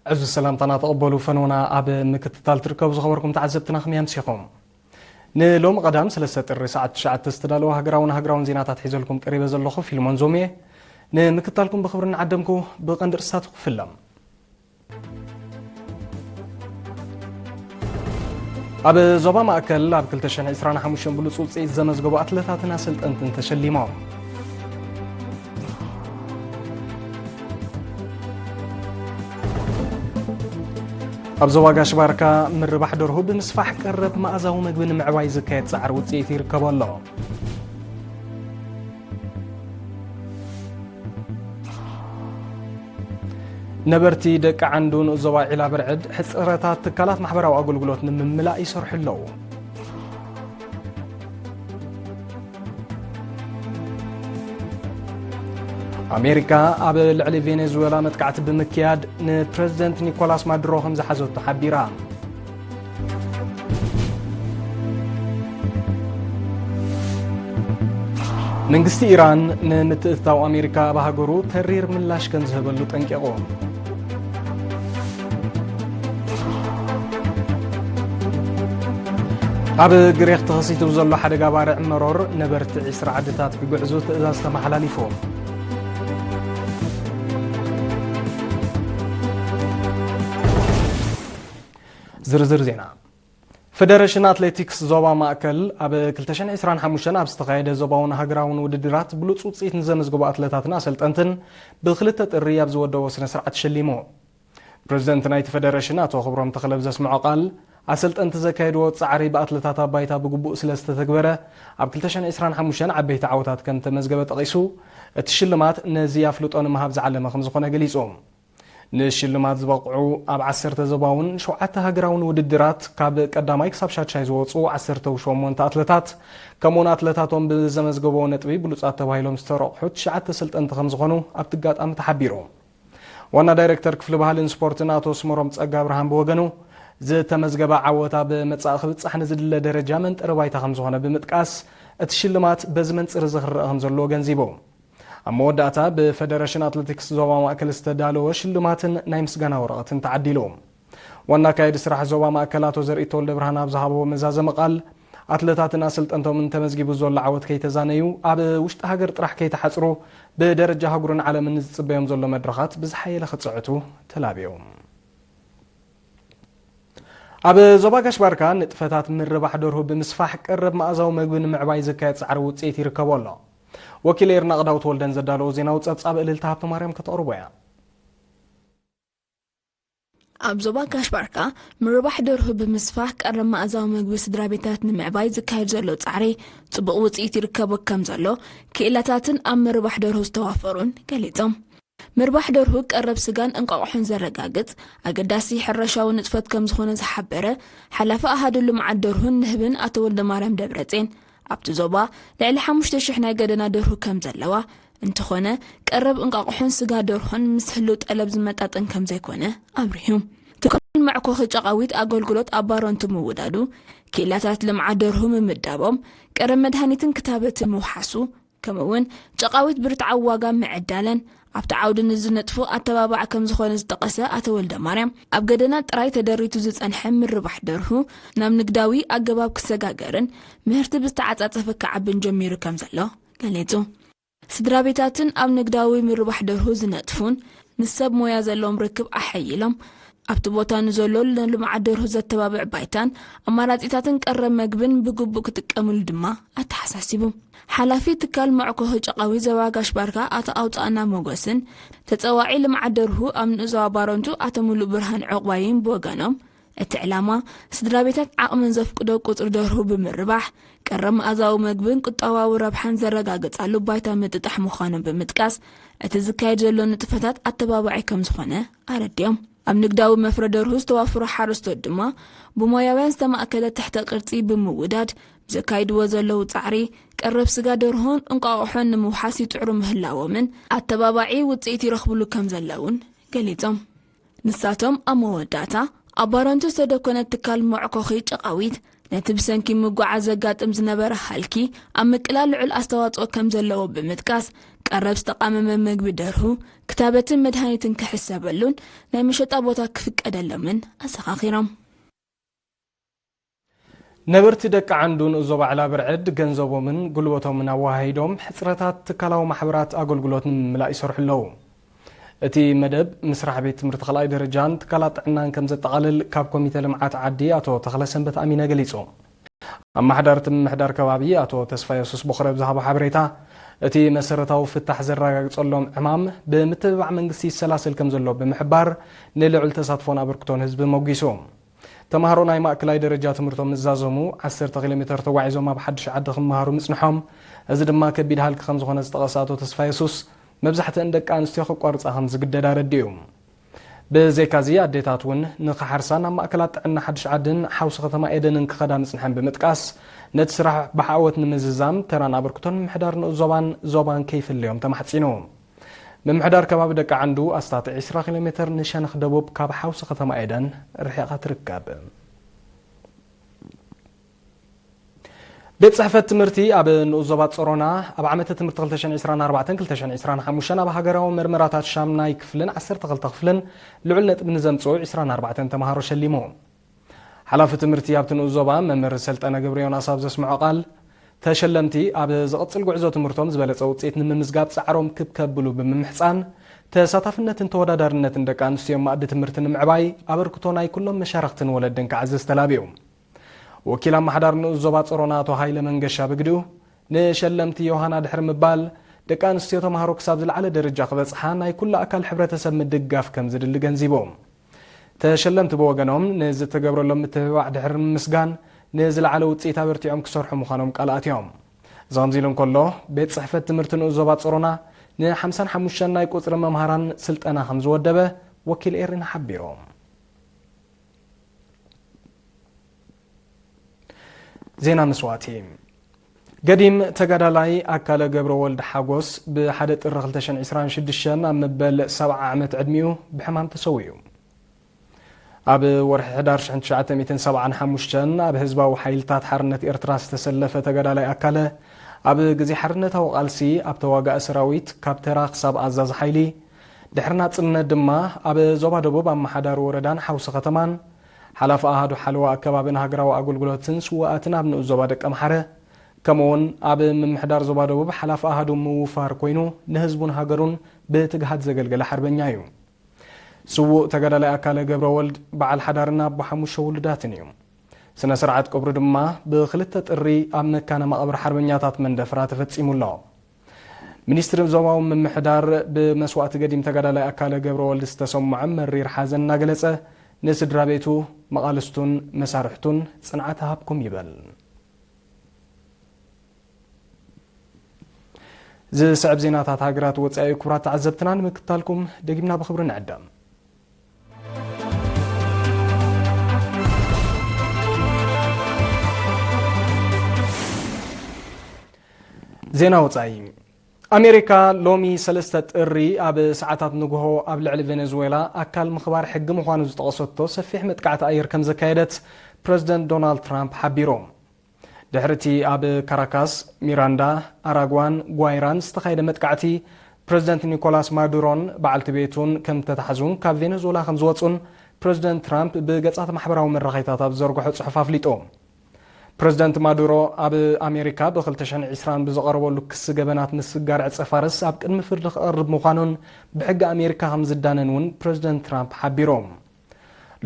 ዕዙዝ ሰላምታና ተቐበሉ ፈኖና ኣብ ምክትታል ትርከቡ ዝኸበርኩም ተዓዘብትና፣ ከመይ ኣምሲኹም? ንሎሚ ቀዳም ሰለስተ ጥሪ ሰዓት ትሽዓተ ዝተዳለወ ሃገራውን ሃገራውን ዜናታት ሒዘልኩም ቀሪበ ዘለኹ ፊልሞን ዞም እየ። ንምክትታልኩም ብኽብሪ እናዓደምኩ፣ ብቐንዲ ርእስታት ክፍሎም። ኣብ ዞባ ማእከል ኣብ ክልተ ሽሕን ዕስራን ሓሙሽተን ብሉጽ ውጽኢት ዘመዝገቡ ኣትለታትን ኣሰልጠንትን ተሸሊሞም። ኣብ ዞባ ጋሽ ባርካ ምርባሕ ደርሁ ብምስፋሕ ቀረብ መኣዛዊ መግቢ ንምዕባይ ዝካየድ ጻዕሪ ውጽኢት ይርከቦ ኣሎ። ነበርቲ ደቂ ዓንዱ ንኡስ ዞባ ዒላ ብርዕድ ሕጽረታት ትካላት ማሕበራዊ ኣገልግሎት ንምምላእ ይሰርሑ ኣለዉ። ኣሜሪካ ኣብ ልዕሊ ቬኔዙዌላ መጥቃዕቲ ብምክያድ ንፕረዚደንት ኒኮላስ ማዱሮ ከም ዝሓዘቶ ሓቢራ። መንግስቲ ኢራን ንምትእትታው ኣሜሪካ ኣብ ሃገሩ ተሪር ምላሽ ከም ዝህበሉ ጠንቂቑ። ኣብ ግሪኽ ተኸሲቱ ብዘሎ ሓደጋ ባርዕ መሮር ነበርቲ ዕስራ ዓድታት ክግዕዙ ትእዛዝ ተመሓላሊፉ። ዝርዝር ዜና። ፈደረሽን ኣትሌቲክስ ዞባ ማእከል ኣብ ክልተ ሽሕን ዕስራን ሓሙሽተን ኣብ ዝተኻየደ ዞባውን ሃገራውን ውድድራት ብሉጽ ውጽኢት ንዘመዝገቡ ኣትለታትን ኣሰልጠንትን ብክልተ ጥሪ ኣብ ዝወደቦ ስነ ስርዓት ሸሊሙ። ፕረዚደንት ናይቲ ፈደረሽን ኣቶ ክብሮም ተኽለ ብዘስምዖ ቃል፣ ኣሰልጠንቲ ዘካየድዎ ጻዕሪ ብኣትለታት ኣብ ባይታ ብግቡእ ስለ ዝተተግበረ፣ ኣብ ክልተ ሽሕን ዕስራን ሓሙሽተን ዓበይቲ ዓወታት ከም ተመዝገበ ጠቒሱ፣ እቲ ሽልማት ነዚ ኣፍልጦ ንምሃብ ዝዓለመ ከም ዝኾነ ገሊጹ። ንሽልማት ዝበቕዑ ኣብ ዓሰርተ ዞባውን ሸውዓተ ሃገራውን ውድድራት ካብ ቀዳማይ ክሳብ ሻድሻይ ዝወጹ ዓሰርተ ሸሞንተ ኣትለታት፣ ከምኡውን ኣትለታቶም ብዘመዝገቦ ነጥቢ ብሉጻት ተባሂሎም ዝተረቑሑ ትሽዓተ ኣሰልጠንቲ ከም ዝኾኑ ኣብቲ ኣጋጣሚ ተሓቢሩ። ዋና ዳይሬክተር ክፍሊ ባህልን ስፖርትን ኣቶ ስመሮም ጸጋብርሃን ብወገኑ፣ ዝተመዝገበ ዓወት ኣብ መጻኢ ክብጻሕ ንዝድለ ደረጃ መንጠሪ ባይታ ከም ዝኾነ ብምጥቃስ፣ እቲ ሽልማት በዚ መንጽር እዚ ክረኣ ከም ዘለዎ ገንዚቡ። ኣብ መወዳእታ ብፈደረሽን ኣትሌቲክስ ዞባ ማእከል ዝተዳለወ ሽልማትን ናይ ምስጋና ወረቐትን ተዓዲሉ። ዋና ኣካያዲ ስራሕ ዞባ ማእከል ኣቶ ዘርኢ ተወልደ ብርሃን ኣብ ዝሃቦ መዛዘሚ ቃል፣ ኣትለታትን ኣሰልጠንቶምን ተመዝጊቡ ዘሎ ዓወት ከይተዛነዩ፣ ኣብ ውሽጢ ሃገር ጥራሕ ከይተሓጽሩ፣ ብደረጃ ሃገሩን ዓለምን ዝጽበዮም ዘሎ መድረኻት ብዝሓየለ ክጽዕቱ ተላብዮም። ኣብ ዞባ ጋሽ ባርካ ንጥፈታት ምርባሕ ደርሁ ብምስፋሕ ቀረብ መኣዛዊ መግቢ ንምዕባይ ዝካየድ ጻዕሪ ውጽኢት ይርከቦ ኣሎ። ወኪል ኤርና ቅዳውት ወልደን ዘዳለዎ ዜናዊ ጸብጻብ እልልታ ሃብተ ማርያም ከተቕርቦ እያ። ኣብ ዞባ ጋሽ ባርካ ምርባሕ ደርሁ ብምስፋሕ ቀረብ መኣዛዊ መግቢ ስድራ ቤታት ንምዕባይ ዝካየድ ዘሎ ጻዕሪ ጽቡቕ ውጽኢት ይርከቦ ከም ዘሎ ክኢላታትን ኣብ ምርባሕ ደርሁ ዝተዋፈሩን ገሊጾም። ምርባሕ ደርሁ ቀረብ ስጋን እንቋቑሖን ዘረጋግጽ ኣገዳሲ ሕርሻዊ ንጥፈት ከም ዝኾነ ዝሓበረ ሓላፊ ኣሃዱ ልምዓት ደርሁን ንህብን ኣቶ ወልደማርያም ደብረጼን፣ ኣብቲ ዞባ ልዕሊ ሓሙሽተ ሽሕ ናይ ገደና ደርሁ ከም ዘለዋ፣ እንተኾነ ቀረብ እንቋቑሖን ስጋ ደርሆን ምስ ህልው ጠለብ ዝመጣጠን ከም ዘይኮነ ኣብሪሁ። ትካል መዕኮኺ ጨቓዊት ኣገልግሎት ኣብ ባረንቱ ምውዳዱ፣ ክኢላታት ልምዓት ደርሁ ምምዳቦም፣ ቀረብ መድሃኒትን ክታበትን ምውሓሱ፣ ከምኡ እውን ጨቓዊት ብርትዓዊ ዋጋ ምዕዳለን ኣብቲ ዓውዲ ንዝነጥፉ ኣተባባዕ ከም ዝኾነ ዝጠቐሰ ኣቶ ወልደ ማርያም፣ ኣብ ገደና ጥራይ ተደሪቱ ዝጸንሐ ምርባሕ ደርሁ ናብ ንግዳዊ ኣገባብ ክሰጋገርን ምህርቲ ብዝተዓጻጸፈ ክዓብን ጀሚሩ ከም ዘሎ ገሊጹ። ስድራ ቤታትን ኣብ ንግዳዊ ምርባሕ ደርሁ ዝነጥፉን ምስ ሰብ ሞያ ዘለዎም ርክብ ኣሐይሎም ኣብቲ ቦታ ንዘሎ ንልምዓት ደርሁ ዘተባብዕ ባይታን ኣማራጺታትን ቀረብ መግብን ብግቡእ ክጥቀምሉ ድማ ኣተሓሳሲቡ። ሓላፊ ትካል መዕኮኺ ጨቓዊት ዞባ ጋሽ ባርካ ኣቶ ኣውጻእና ሞገስን ተጸዋዒ ልምዓት ደርሁ ኣብ ንኡስ ዞባ ባረንቱ ኣቶ ሙሉእ ብርሃን ዑቕባይን ብወገኖም፣ እቲ ዕላማ ስድራ ቤታት ዓቕመን ዘፍቅዶ ቁጽሪ ደርሁ ብምርባሕ ቀረብ መኣዛዊ መግብን ቁጠባዊ ረብሓን ዘረጋግጻሉ ባይታ ምጥጣሕ ምዃኑ ብምጥቃስ፣ እቲ ዝካየድ ዘሎ ንጥፈታት ኣተባባዒ ከም ዝኾነ ኣረዲኦም። ኣብ ንግዳዊ መፍረ ደርሁ ዝተዋፈሩ ሓረስቶት ድማ ብሞያውያን ዝተማእከለ ትሕተ ቅርጺ ብምውዳድ ብዘካይድዎ ዘለዉ ጻዕሪ ቀረብ ስጋ ደርሆን እንቋቑሖን ንምውሓስ ይጽዕሩ ምህላዎምን ኣተባባዒ ውጽኢት ይረኽብሉ ከም ዘለውን ገሊጾም። ንሳቶም ኣብ መወዳእታ ኣብ ባረንቱ ዝተደኮነ ትካል መዕኮኺ ጨቓዊት ነቲ ብሰንኪ ምጉዓዝ ዘጋጥም ዝነበረ ሃልኪ ኣብ ምቅላል ልዑል ኣስተዋጽኦ ከም ዘለዎ ብምጥቃስ፣ ቀረብ ዝተቃመመ ምግቢ ደርሁ፣ ክታበትን መድሃኒትን ክሕሰበሉን ናይ መሸጣ ቦታ ክፍቀደሎምን ኣዘኻኺሮም። ነበርቲ ደቂ ዓንዱ ንኡዞ ባዕላ ብርዕድ ገንዘቦምን ጉልበቶምን ኣወሃሂዶም ሕጽረታት ትካላዊ ማሕበራት ኣገልግሎት ንምምላእ ይሰርሑ ኣለዉ። እቲ መደብ ምስራሕ ቤት ትምህርቲ ካልኣይ ደረጃን ትካላት ጥዕናን ከም ዘጠቓልል ካብ ኮሚተ ልምዓት ዓዲ ኣቶ ተኽለሰንበት ኣሚነ ገሊጹ። ኣመሓዳርቲ ምምሕዳር ከባቢ ኣቶ ተስፋ የሱስ ቦኽረ ብዝሃቦ ሓበሬታ፣ እቲ መሰረታዊ ፍታሕ ዘረጋግጸሎም ዕማም ብምትብባዕ መንግስቲ ይሰላሰል ከም ዘሎ ብምሕባር፣ ንልዑል ተሳትፎን ኣበርክቶን ህዝቢ ሞጒሱ። ተምሃሮ ናይ ማእከላይ ደረጃ ትምህርቶም ምስ ዛዘሙ፣ ዓሰርተ ኪሎ ሜተር ተጓዒዞም ኣብ ሓድሽ ዓዲ ክመሃሩ ምጽንሖም፣ እዚ ድማ ከቢድ ሃልኪ ከም ዝኾነ ዝጠቐሰ ኣቶ ተስፋ የሱስ፣ መብዛሕትአን ደቂ ኣንስትዮ ከቋርጻ ከም ዝግደዳ ኣረዲኡ። ብዘይካዚ፣ ኣዴታት እውን ንኽሓርሳ ናብ ማእከላት ጥዕና ሓድሽ ዓድን ሓውሲ ከተማ ኤደንን ክኸዳ ምጽንሐን ብምጥቃስ፣ ነቲ ስራሕ ብዓወት ንምዝዛም ተራን ኣበርክቶን ምምሕዳር ንኡስ ዞባን ዞባን ከይፍለዮም ተማሕጺኑ። ምምሕዳር ከባቢ ደቂ ዓንዱ ኣስታት ዕስራ ኪሎ ሜተር ንሸነኽ ደቡብ ካብ ሓውሲ ከተማ ኤደን ርሒቓ ትርከብ። ቤት ጽሕፈት ትምህርቲ ኣብ ንኡስ ዞባ ጸሮና ኣብ ዓመተ ትምህርቲ ክልተ ሽሕን ዕስራን ኣርባዕተን ክልተ ሽሕን ዕስራን ሓሙሽተን ኣብ ሃገራዊ መርመራታት ሻምናይ ክፍልን ዓሰርተ ክልተ ክፍልን ልዑል ነጥቢ ንዘምጽኡ ዕስራን ኣርባዕተን ተምሃሮ ሸሊሙ። ሓላፊ ትምህርቲ ኣብቲ ንኡስ ዞባ መምህር ሰልጠነ ገብረዮናስ ኣብ ዘስምዖ ቃል፣ ተሸለምቲ ኣብ ዝቕጽል ጉዕዞ ትምህርቶም ዝበለጸ ውጽኢት ንምምዝጋብ ጻዕሮም ክብ ከብሉ ብምምሕጻን፣ ተሳታፍነትን ተወዳዳርነትን ደቂ ኣንስትዮ ኣብ መኣዲ ትምህርቲ ንምዕባይ ኣበርክቶ ናይ ኩሎም መሻርኽትን ወለድን ክዓዝዝ ተላብዩ። ወኪል ኣመሓዳሪ ንኡስ ዞባ ጸሮና ኣቶ ሃይለ መንገሻ ብግዲኡ፣ ንሸለምቲ ዮሃና ድሕሪ ምባል፣ ደቂ ኣንስትዮ ተምሃሮ ክሳብ ዝለዓለ ደረጃ ክበጽሓ ናይ ኩሉ ኣካል ሕብረተሰብ ምድጋፍ ከም ዝድሊ ገንዚቡ። ተሸለምቲ ብወገኖም፣ ንዝተገብረሎም ምትብባዕ ድሕሪ ምምስጋን፣ ንዝለዓለ ውጽኢት ኣበርቲዖም ክሰርሑ ምዃኖም ቃል ኣትዮም። እዚ ከምዚ ኢሉ እንከሎ፣ ቤት ጽሕፈት ትምህርቲ ንኡስ ዞባ ጸሮና ንሓምሳን ሓሙሽተን ናይ ቁጽሪ መምሃራን ስልጠና ከም ዝወደበ ወኪል ኤሪና ሓቢሩ። ዜና መስዋእቲ። ገዲም ተጋዳላይ ኣካለ ገብረ ወልድ ሓጎስ ብ ሓደ ጥሪ ክልተ ሽሕን ዕስራን ሽዱሽተን ኣብ መበል ሰብዓ ዓመት ዕድሚኡ ብሕማም ተሰዊኡ። ኣብ ወርሒ ሕዳር ሽሕን ትሽዓተ ሚእትን ሰብዓን ሓሙሽተን ኣብ ህዝባዊ ሓይልታት ሓርነት ኤርትራ ዝተሰለፈ ተጋዳላይ ኣካለ፣ ኣብ ግዜ ሓርነታዊ ቃልሲ ኣብ ተዋጋኢ ሰራዊት ካብ ተራ ክሳብ ኣዛዚ ሓይሊ፣ ድሕሪ ናጽነት ድማ ኣብ ዞባ ደቡብ ኣመሓዳሪ ወረዳን ሓውሲ ከተማን፣ ሓላፊ ኣሃዱ ሓለዋ ኣከባብን ሃገራዊ ኣገልግሎትን ስውኣትን ኣብ ንኡስ ዞባ ደቀምሓረ፣ ከምኡውን ኣብ ምምሕዳር ዞባ ደቡብ ሓላፊ ኣሃዱ ምውፋር ኮይኑ ንህዝቡን ሃገሩን ብትግሃት ዘገልገለ ሓርበኛ እዩ። ስዉእ ተጋዳላይ ኣካለ ገብረ ወልድ በዓል ሓዳርን ኣቦ ሓሙሽተ ውሉዳትን እዩ። ስነ ስርዓት ቀብሩ ድማ ብክልተ ጥሪ ኣብ መካነ መቓብር ሓርበኛታት መንደፍራ ተፈጺሙ ኣሎ። ሚኒስትሪ ዞባዊ ምምሕዳር ብመስዋእቲ ገዲም ተጋዳላይ ኣካለ ገብረ ወልድ ዝተሰምዖ መሪር ሓዘን እናገለጸ፣ ንስድራ ቤቱ፣ መቓልስቱን መሳርሕቱን ጽንዓት ይሃብኩም ይበል። ዝስዕብ ዜናታት ሃገራት ወጻኢ ክቡራት ተዓዘብትና ንምክትታልኩም ደጊምና ብኽብሪ ንዕደም። ዜና ወጻኢ። ኣሜሪካ ሎሚ ሰለስተ ጥሪ ኣብ ሰዓታት ንግሆ ኣብ ልዕሊ ቬኔዙዌላ ኣካል ምኽባር ሕጊ ምዃኑ ዝጠቐሰቶ ሰፊሕ መጥቃዕቲ ኣየር ከም ዘካየደት ፕረዚደንት ዶናልድ ትራምፕ ሓቢሩ። ድሕሪ እቲ ኣብ ካራካስ፣ ሚራንዳ፣ ኣራጓን ጓይራን ዝተኻየደ መጥቃዕቲ፣ ፕረዚደንት ኒኮላስ ማዱሮን በዓልቲ ቤቱን ከም ተታሕዙን ካብ ቬኔዙዌላ ከም ዝወጹን ፕረዚደንት ትራምፕ ብገጻት ማሕበራዊ መራኸቢታት ኣብ ዝዘርግሖ ጽሑፍ ኣፍሊጡ። ፕረዚደንት ማዱሮ ኣብ ኣሜሪካ ብ ክልተ ሽሕን ዕስራን ብዝቐረበሉ ክሲ ገበናት ምስግጋር ዕጸ ፋርስ ኣብ ቅድሚ ፍርዲ ክቐርብ ምዃኑን ብሕጊ ኣሜሪካ ከም ዝዳነን እውን ፕረዚደንት ትራምፕ ሓቢሩ።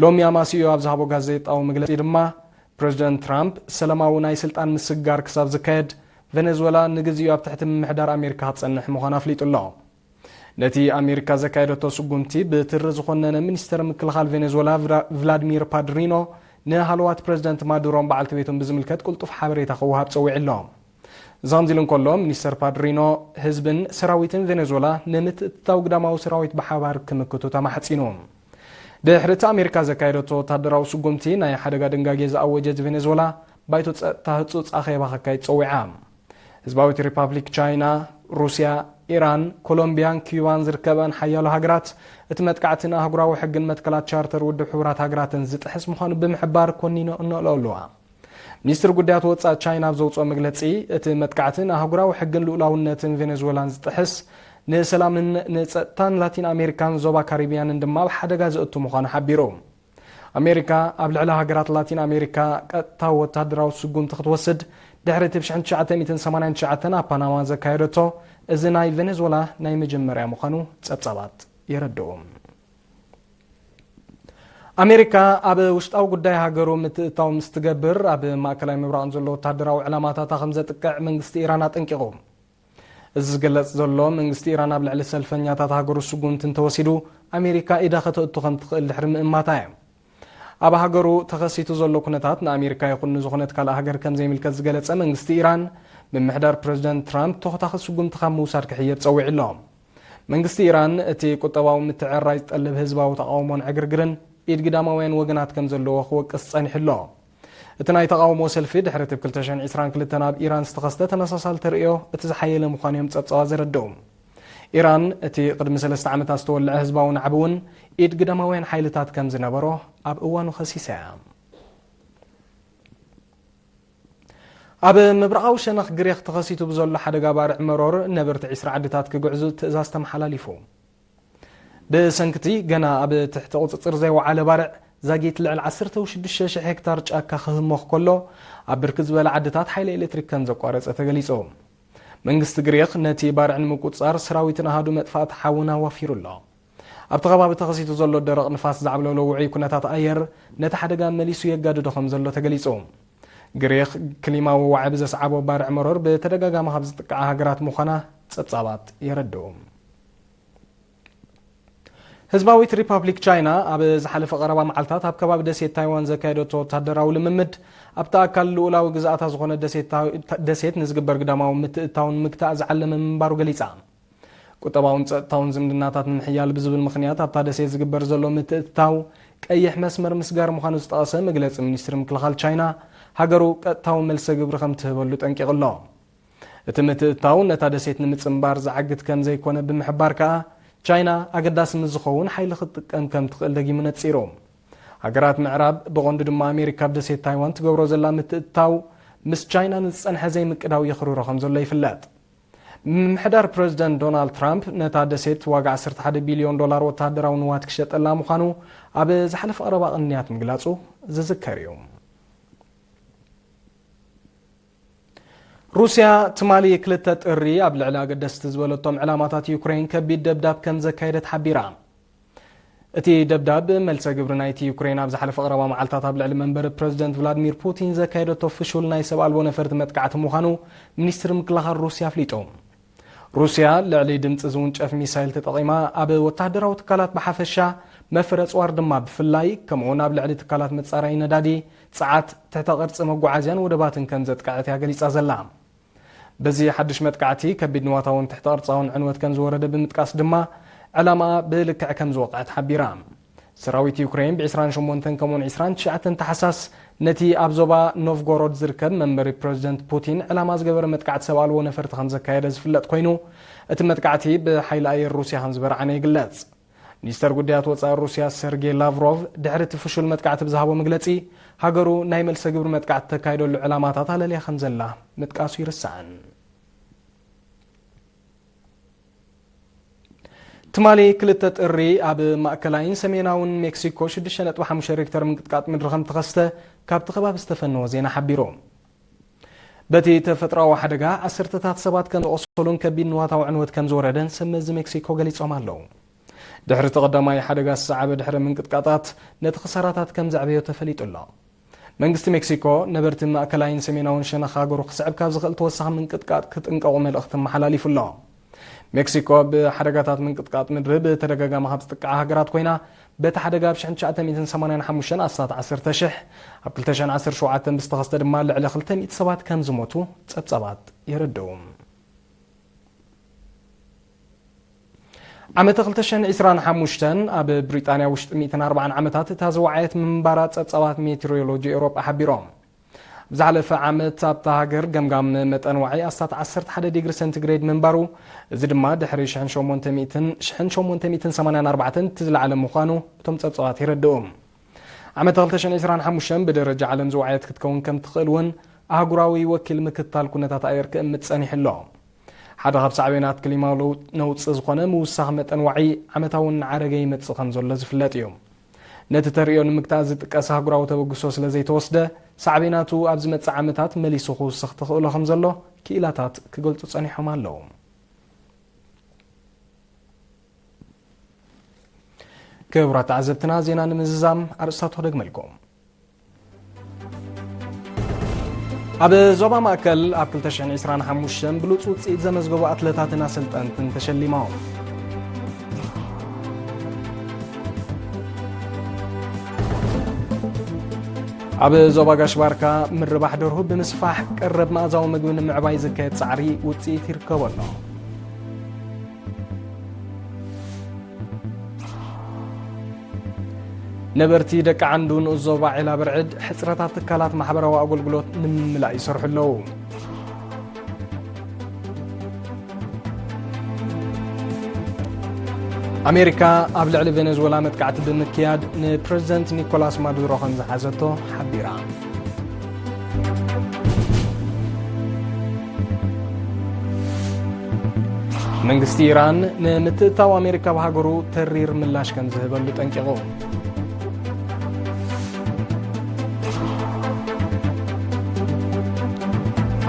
ሎሚ ኣማሲኡ ኣብ ዝሃቦ ጋዜጣዊ መግለጺ ድማ፣ ፕረዚደንት ትራምፕ ሰላማዊ ናይ ስልጣን ምስግጋር ክሳብ ዝካየድ፣ ቬኔዙዌላ ንግዜኡ ኣብ ትሕቲ ምምሕዳር ኣሜሪካ ክትጸንሕ ምዃና ኣፍሊጡ ኣሎ። ነቲ ኣሜሪካ ዘካየደቶ ስጉምቲ ብትሪ ዝኾነነ ሚኒስተር ምክልኻል ቬኔዙዌላ ቭራ-፣ ቭላድሚር ፓድሪኖ፣ ንሃለዋት ፕረዚደንት ማዱሮን በዓልቲ ቤቱን ብዝምልከት ቅልጡፍ ሓበሬታ ክወሃብ ጸዊዑ ኣሎ። እዚ ከምዚ ኢሉ እንከሎ፣ ሚኒስተር ፓድሪኖ ህዝብን ሰራዊትን ቬኔዙዌላ ንምትእትታው ግዳማዊ ሰራዊት ብሓባር ክምክቱ ተማሕጺኑ። ድሕሪ እቲ ኣሜሪካ ዘካየደቶ ወታደራዊ ስጉምቲ ናይ ሓደጋ ድንጋጌ ዝኣወጀት ቬኔዙዌላ፣ ባይቶ ጸጥታ ህጹጽ ኣኼባ ከካይድ ጸዊዓ። ህዝባዊት ሪፓብሊክ ቻይና፣ ሩስያ፣ ኢራን፣ ኮሎምቢያን ኪዩባን ዝርከበን ሓያሎ ሃገራት፣ እቲ መጥቃዕቲ ንኣህጉራዊ ሕግን መትከላት ቻርተር ውድብ ሕቡራት ሃገራትን ዝጥሕስ ምዃኑ ብምሕባር ኮኒነኦ ኣለዋ። ሚኒስትሪ ጉዳያት ወጻኢ ቻይና ኣብ ዘውጽኦ መግለጺ፣ እቲ መጥቃዕቲ ንኣህጉራዊ ሕግን ልኡላውነትን ቬኔዙዌላን ዝጥሕስ፣ ንሰላምን ንጸጥታን ላቲን ኣሜሪካን ዞባ ካሪቢያንን ድማ ኣብ ሓደጋ ዘእቱ ምዃኑ ሓቢሩ። ኣሜሪካ ኣብ ልዕሊ ሃገራት ላቲን ኣሜሪካ ቀጥታዊ ወታደራዊ ስጉምቲ ክትወስድ ድሕሪ እቲ ብ ሽሕን ትሽዓተ ሚእትን ሰማንያን ትሽዓተን ኣብ ፓናማ ዘካየደቶ፣ እዚ ናይ ቬኔዙዌላ ናይ መጀመርያ ምዃኑ ጸብጻባት የረድኡ። ኣሜሪካ ኣብ ውሽጣዊ ጉዳይ ሃገሩ ምትእታው ምስ ትገብር፣ ኣብ ማእከላይ ምብራቕ ዘሎ ወታደራዊ ዕላማታታ ከም ዘጥቅዕ መንግስቲ ኢራን ኣጠንቂቑ። እዚ ዝገለጽ ዘሎ፣ መንግስቲ ኢራን ኣብ ልዕሊ ሰልፈኛታት ሃገሩ ስጉምቲ እንተወሲዱ፣ ኣሜሪካ ኢዳ ከተእቱ ከም ትኽእል ድሕሪ ምእማታ እዩ። ኣብ ሃገሩ ተኸሲቱ ዘሎ ኩነታት ንኣሜሪካ ይኹን ንዝኾነት ካልእ ሃገር ከም ዘይምልከት ዝገለጸ መንግስቲ ኢራን፣ ምምሕዳር ፕረዚደንት ትራምፕ ተኾታኺ ስጉምቲ ካብ ምውሳድ ክሕየብ ጸዊዑ ኣሎ። መንግስቲ ኢራን፣ እቲ ቁጠባዊ ምትዕርራይ ዝጠልብ ህዝባዊ ተቓውሞን ዕግርግርን ኢድ ግዳማውያን ወገናት ከም ዘለዎ ክወቅስ ጸኒሑ ኣሎ። እቲ ናይ ተቓውሞ ሰልፊ፣ ድሕሪ እቲ ብ ክልተ ሽሕን ዕስራን ክልተን ኣብ ኢራን ዝተኸስተ ተመሳሳሊ ተርእዮ እቲ ዝሓየለ ምዃኑ እዮም ጸብጻባት ዘረድኡ። ኢራን፣ እቲ ቅድሚ ሰለስተ ዓመታት ዝተወልዐ ህዝባዊ ናዕቢ እውን ኢድ ግዳማውያን ሓይልታት ከም ዝነበሮ ኣብ እዋኑ ከሲሳ እያ። ኣብ ምብራቓዊ ሸነኽ ግሪኽ ተኸሲቱ ብዘሎ ሓደጋ ባርዕ መሮር፣ ነበርቲ ዕስራ ዓድታት ክግዕዙ ትእዛዝ ተመሓላሊፉ። ብሰንክቲ ገና ኣብ ትሕቲ ቁጽጽር ዘይወዓለ ባርዕ፣ ዛጊት ልዕሊ ዓሰርተ ሽዱሽተ ሽሕ ሄክታር ጫካ ክህሞኽ ከሎ፣ ኣብ ብርክት ዝበለ ዓድታት ሓይሊ ኤሌክትሪክ ከም ዘቋረጸ ተገሊጹ። መንግስቲ ግሪኽ ነቲ ባርዕ ንምቁጽጻር ሰራዊትን ኣሃዱ መጥፋእቲ ሓውን ኣዋፊሩ ኣሎ። ኣብቲ ከባቢ ተኸሲቱ ዘሎ ደረቕ ንፋስ ዘዕብለሎ ውዑይ ኩነታት ኣየር፣ ነቲ ሓደጋ መሊሱ የጋድዶ ከም ዘሎ ተገሊጹ። ግሪኽ፣ ክሊማዊ ዋዒ ብዘስዓቦ ባርዕ መሮር ብተደጋጋሚ ካብ ዝጥቅዓ ሃገራት ምዃና ጸብጻባት የረድኡ። ህዝባዊት ሪፓብሊክ ቻይና ኣብ ዝሓለፈ ቀረባ መዓልታት ኣብ ከባቢ ደሴት ታይዋን ዘካየደቶ ወታደራዊ ልምምድ፣ ኣብታ ኣካል ልኡላዊ ግዝኣታ ዝኾነ ደሴት ታ-፣ ደሴት ንዝግበር ግዳማዊ ምትእታውን ምግታእ ዝዓለመ ምንባሩ ገሊጻ። ቁጠባውን ጸጥታውን ዝምድናታት ንምሕያል ብዝብል ምኽንያት ኣብታ ደሴት ዝግበር ዘሎ ምትእትታው ቀይሕ መስመር ምስጋር ምዃኑ ዝጠቐሰ መግለጺ ሚኒስትሪ ምክልኻል ቻይና፣ ሃገሩ ቀጥታዊ መልሰ ግብሪ ከም ትህበሉ ጠንቂቑ ኣሎ። እቲ ምትእትታው ነታ ደሴት ንምጽንባር ዝዓግት ከም ዘይኮነ ብምሕባር ከኣ፣ ቻይና ኣገዳሲ ምስ ዝኸውን ሓይሊ ክትጥቀም ከም ትኽእል ደጊሙ ነጺሩ። ሃገራት ምዕራብ፣ ብቐንዱ ድማ ኣሜሪካ፣ ኣብ ደሴት ታይዋን ትገብሮ ዘላ ምትእትታው፣ ምስ ቻይና ንዝጸንሐ ዘይምቅዳው የኽርሮ ከም ዘሎ ይፍለጥ። ምምሕዳር ፕረዚደንት ዶናልድ ትራምፕ ነታ ደሴት ዋጋ ዓሰርተ ሓደ ቢልዮን ዶላር ወተሃደራዊ ንዋት ክሸጠላ ምዃኑ ኣብ ዝሓለፈ ቀረባ ቅንያት ምግላጹ ዝዝከር እዩ። ሩስያ ትማሊ ክልተ ጥሪ ኣብ ልዕሊ ኣገደስቲ ዝበለቶም ዕላማታት ዩክሬን ከቢድ ደብዳብ ከም ዘካየደት ሓቢራ። እቲ ደብዳብ፣ መልሰ ግብሪ ናይቲ ዩክሬን ኣብ ዝሓለፈ ቀረባ መዓልታት ኣብ ልዕሊ መንበሪ ፕረዚደንት ቭላድሚር ፑቲን ዘካየደቶ ፍሹል ናይ ሰብ ኣልቦ ነፈርቲ መጥቃዕቲ ምዃኑ ሚኒስትሪ ምክልኻል ሩስያ ኣፍሊጡ። ሩስያ ልዕሊ ድምፂ ዝውንጨፍ ሚሳይል ተጠቒማ፣ ኣብ ወተሃደራዊ ትካላት ብሓፈሻ፣ መፍረ ኣፅዋር ድማ ብፍላይ፣ ከምኡውን ኣብ ልዕሊ ትካላት መፃረዪ ነዳዲ፣ ፀዓት፣ ትሕተ ቅርፂ መጓዓዝያን ወደባትን ከም ዘጥቅዐት እያ ገሊፃ ዘላ። በዚ ሓድሽ መጥቃዕቲ፣ ከቢድ ንዋታውን ትሕተ ቅርፃውን ዕንወት ከም ዝወረደ ብምጥቃስ ድማ፣ ዕላማኣ ብልክዕ ከም ዝወቕዐት ሓቢራ። ሰራዊት ዩክሬን ብ ዕስራን ሸሞንተን ከምኡውን ዕስራን ትሽዓተን ታሕሳስ ነቲ ኣብ ዞባ ኖቭጎሮድ ዝርከብ መንበሪ ፕረዚደንት ፑቲን ዕላማ ዝገበረ መጥቃዕቲ ሰብ ኣልቦ ነፈርቲ ከም ዘካየደ ዝፍለጥ ኮይኑ፣ እቲ መጥቃዕቲ ብሓይሊ ኣየር ሩስያ ከም ዝበርዓነ ይግለጽ። ሚኒስተር ጉዳያት ወጻኢ ሩስያ ሰርጌይ ላቭሮቭ ድሕሪ እቲ ፍሹል መጥቃዕቲ ብዝሃቦ መግለጺ፣ ሃገሩ ናይ መልሰ ግብሪ መጥቃዕቲ ተካይደሉ ዕላማታት ኣለልያ ከም ዘላ ምጥቃሱ ይርሳዕን። ትማሊ ክልተ ጥሪ ኣብ ማእከላይን ሰሜናውን ሜክሲኮ ሽዱሽተ ነጥቢ ሓሙሽተ ሬክተር ምንቅጥቃጥ ምድሪ ከም ተኸስተ ካብቲ ከባቢ ዝተፈነወ ዜና ሓቢሩ። በቲ ተፈጥሮኣዊ ሓደጋ ዓሰርተታት ሰባት ከም ዝቖሰሉን ከቢድ ንዋታዊ ዕንወት ከም ዝወረደን ሰብ መዚ ሜክሲኮ ገሊጾም ኣለዉ። ድሕሪ እቲ ቀዳማይ ሓደጋ ዝሰዓበ ድሕሪ ምንቅጥቃጣት ነቲ ክሳራታት ከም ዘዕበዮ ተፈሊጡ ኣሎ። መንግስቲ ሜክሲኮ ነበርቲ ማእከላይን ሰሜናውን ሸነኽ ሃገሩ ክስዕብ ካብ ዝኽእል ተወሳኺ ምንቅጥቃጥ ክጥንቀቑ መልእኽቲ ኣመሓላሊፉ ኣሎ። ሜክሲኮ ብሓደጋታት ምንቅጥቃጥ ምድሪ ብተደጋጋሚ ካብ ዝጥቅዓ ሃገራት ኮይና፣ በቲ ሓደጋ ኣብ ሽሕን ትሽዓተ ሚእትን ሰማንያን ሓሙሽተን ኣስታት ዓሰርተ ሽሕ፣ ኣብ ክልተ ሽሕን ዓሰርተ ሸውዓተን ብዝተኸስተ ድማ ልዕሊ ክልተ ሚእቲ ሰባት ከም ዝሞቱ ጸብጻባት የረድኡ። ዓመተ ክልተ ሽሕን ዕስራን ሓሙሽተን ኣብ ብሪጣንያ ውሽጢ ሚእትን ኣርባዓን ዓመታት እታ ዝወዓየት ምንባራ ጸብጻባት ሜትሮሎጂ ኤውሮጳ ሓቢሮም። ኣብ ዝሓለፈ ዓመት ኣብታ ሃገር ገምጋም መጠን ዋዒ ኣስታት ዓሰርተ ሓደ ዲግሪ ሰንቲግሬድ ምንባሩ፣ እዚ ድማ ድሕሪ ሽሕን ሸሞንተ ሚእትን፣ ሽሕን ሸሞንተ ሚእትን ሰማንያን ኣርባዕተን እቲ ዝለዓለ ምዃኑ እቶም ጸብጻባት የረድኡ። ዓመት ክልተ ሽሕን ዕስራን ሓሙሽተን ብደረጃ ዓለም ዝወዓየት ክትከውን ከም ትኽእል እውን ኣህጉራዊ ወኪል ምክትታል ኩነታት ኣየር ክእምት ጸኒሑ ኣሎ። ሓደ ካብ ሳዕቤናት ክሊማዊ ለው-፣ ነውጺ ዝኾነ ምውሳኽ መጠን ዋዒ ዓመታዊ እናዓረገ ይመጽእ ከም ዘሎ ዝፍለጥ እዩ። ነቲ ተርእዮ ንምግታእ ዝጥቀስ ኣህጉራዊ ተበግሶ ስለ ዘይተወስደ፣ ሳዕቤናቱ ኣብ ዝመጽእ ዓመታት መሊሱ ክውስኽ ተኽእሎ ከም ዘሎ ክኢላታት ክገልጹ ጸኒሖም ኣለዉ። ክቡራት ተዓዘብትና፣ ዜና ንምዝዛም ኣርእስታቱ ክደግመልኩም። ኣብ ዞባ ማእከል ኣብ ክልተ ሽሕን ዕስራን ሓሙሽተን ብሉጽ ውጽኢት ዘመዝገቡ ኣትለታትን ኣሰልጠንትን ተሸሊሞም። ኣብ ዞባ ጋሽ ባርካ ምርባሕ ደርሁ ብምስፋሕ ቀረብ መኣዛዊ ምግቢ ንምዕባይ ዝካየድ ጻዕሪ ውጽኢት ይርከቦ ኣሎ። ነበርቲ ደቂ ዓንዱ ንኡስ ዞባ ዒላ ብርዕድ ሕጽረታት ትካላት ማሕበራዊ ኣገልግሎት ንምምላእ ይሰርሑ ኣለዉ። ኣሜሪካ ኣብ ልዕሊ ቬኔዙዌላ መጥቃዕቲ ብምክያድ ንፕረዚደንት ኒኮላስ ማዱሮ ከም ዝሓዘቶ ሓቢራ። መንግስቲ ኢራን ንምትእታው ኣሜሪካ ኣብ ሃገሩ ተሪር ምላሽ ከም ዝህበሉ ጠንቂቑ።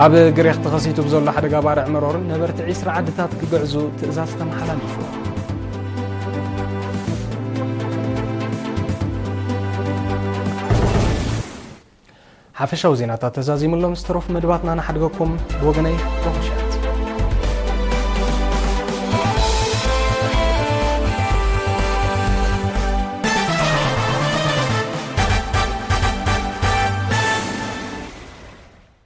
ኣብ ግሪኽ ተኸሲቱ ብዘሎ ሓደጋ ባርዕ መሮር ነበርቲ ዕስራ ዓድታት ክግዕዙ ትእዛዝ ተመሓላሊፉ። ሓፈሻዊ ዜናታት ተዛዚሙ ኣሎ። ምስ ተረፉ መደባትና ንሓድገኩም። ብወገነይ ሮኹሻ።